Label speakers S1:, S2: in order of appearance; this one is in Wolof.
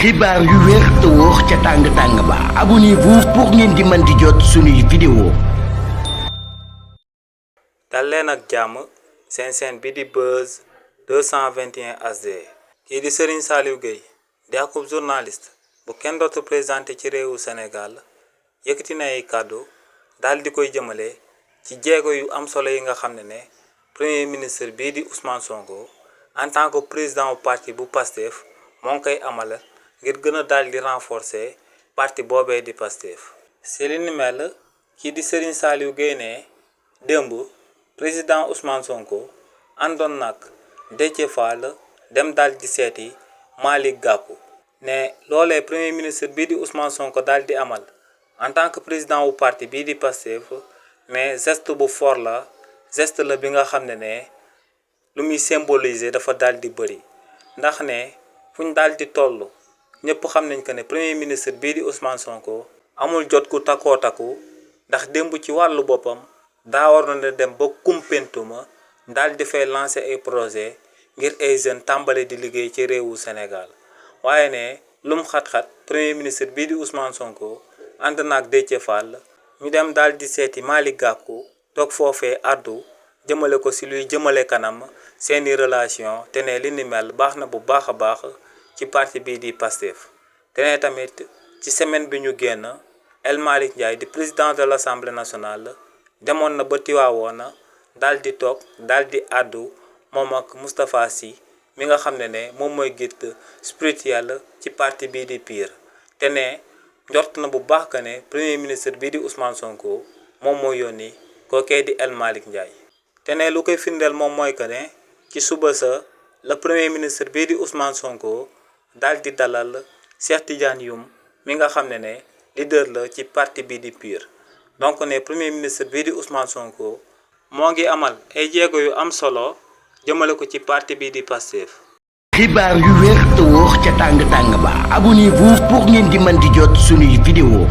S1: xibaar yu wér te wóor ca tàng ba abonnez-vous pour ngeen di mën di jot suñuy vidéo.
S2: dal leen ak jàmm seen chaîne bi di Buzz 221 HD kii di Serigne Saliou Gueye di akub journaliste bu kenn dootu présenté ci réewu Sénégal yëkkati na ay kàddu daal di koy jëmale ci jéego yu am solo yi nga xam ne premier ministre bii di Ousmane Sonko en tant que président bu parti bu Pastef moo ngi koy amal ngir gën a daal di renforcer parti boobee di Pastef. si li ni mel kii di Serigne Saliou Gueye ne démb président Ousmane Sonko àndoon nag Déthié Fall dem daal di seeti Malick Gakou ne loolee premier ministre bii di Ousmane Sonko daal di amal en tant que président wu parti bii di Pastef mais geste bu fort la geste la bi nga xam ne lu muy symboliser dafa daal di bëri ndax ne fu ñu daal di toll ñëpp xam nañ que ne premier ministre bii di Ousmane Sonko amul jot ku takkoo takku ndax démb ci wàllu boppam daa waroon a dem ba Koumpentoum daal di fay lancer ay projet ngir ay jeunes tàmbale di liggéey ci réewu Sénégal waaye ne lum xat-xat premier ministre bii di Ousmane Sonko ànd naag Déthié Fall ñu dem daal di seeti Malick Gakou toog foofee addu jëmale ko si luy jëmale kanam seeni relation te ne li ni mel baax na bu baax a baax ci parti bii di Pastef te ne tamit ci semaine bi ñu génn El Malick Ndiaye di président de l'Assemblée nationale demoon na ba Tiwaawoon daal di toog daal di addu moom ak Moustapha Sy mi nga xam ne moom mooy guide spirituel ci parti bii di PUR te ne njort na bu baax que ne premier ministre bii di Ousmane Sonko moom mooy yónni kookee di El Malick Ndiaye te ne lu koy firndeel moom mooy que ne ci suba sa le premier ministre bii di Ousmane Sonko daal di dalal Cheikh Tidiane Youm mi nga xam ne leader la ci parti bii di PUR donc ne premier ministre bii di Ousmane Sonko moo ngi amal ay jéego yu am solo jëmale ko ci parti bii di Pastef.
S1: xibaar yu wér te wóor ca tàng ba abonnez-vous pour ngeen di mën di jot suñuy vidéo.